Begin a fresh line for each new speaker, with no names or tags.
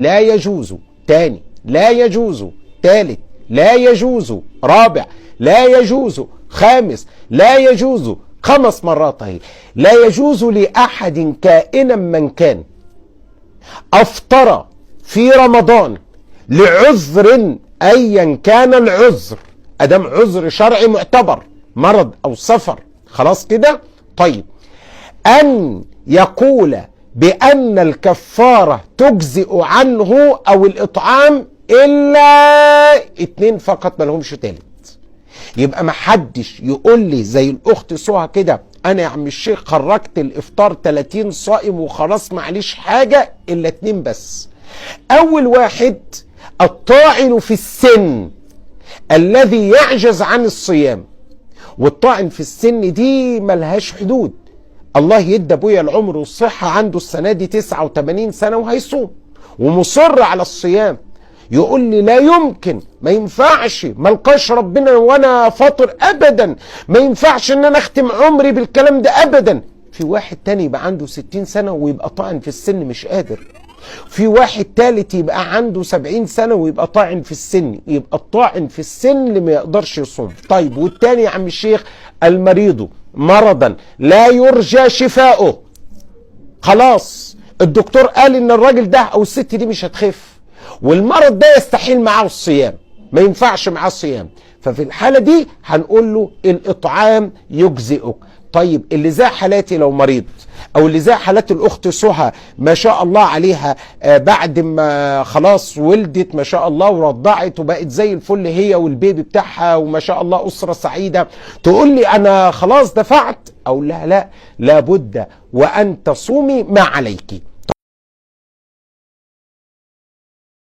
لا يجوز، تاني لا يجوز، تالت لا يجوز، رابع لا يجوز، خامس لا يجوز، 5 مرات اهي. لا يجوز لأحد كائنا من كان أفطر في رمضان لعذر أيا كان العذر، أدام عذر شرعي معتبر، مرض أو سفر، خلاص كده. طيب، أن يقول بأن الكفارة تجزئ عنه أو الإطعام إلا 2 فقط، ما لهمش تالت. يبقى ما حدش يقول لي زي الأخت سهى كده، أنا يا عم الشيخ خرجت الإفطار 30 صائم وخلاص معليش حاجة إلا 2 بس. أول واحد الطاعن في السن الذي يعجز عن الصيام، والطاعن في السن دي ملهاش حدود. الله يدي ابويا العمر والصحة، عنده السنة دي 89 سنة وهيصوم ومصر على الصيام، يقول لي لا يمكن، ما ينفعش، ما القاش ربنا وانا فاطر ابدا، ما ينفعش ان انا اختم عمري بالكلام ده ابدا. في واحد تاني يبقى عنده 60 سنة ويبقى طاعن في السن مش قادر. في واحد تالت يبقى عنده 70 سنة ويبقى طاعن في السن، يبقى الطاعن في السن اللي ما يقدرش يصوم. طيب، والتاني يا عم الشيخ المريض مرضا لا يرجى شفاؤه، خلاص الدكتور قال ان الراجل ده او الست دي مش هتخف، والمرض ده يستحيل معاه الصيام، ما ينفعش معاه الصيام، ففي الحالة دي هنقول له الإطعام يجزئك. طيب، اللي زي حالاتي لو مريض، او اللي زي حالات الاخت سهى ما شاء الله عليها، بعد ما خلاص ولدت ما شاء الله ورضعت وبقت زي الفل هي والبيبي بتاعها وما شاء الله اسره سعيده، تقول لي انا خلاص دفعت، اقول لها لا، لابد وان تصومي ما عليك.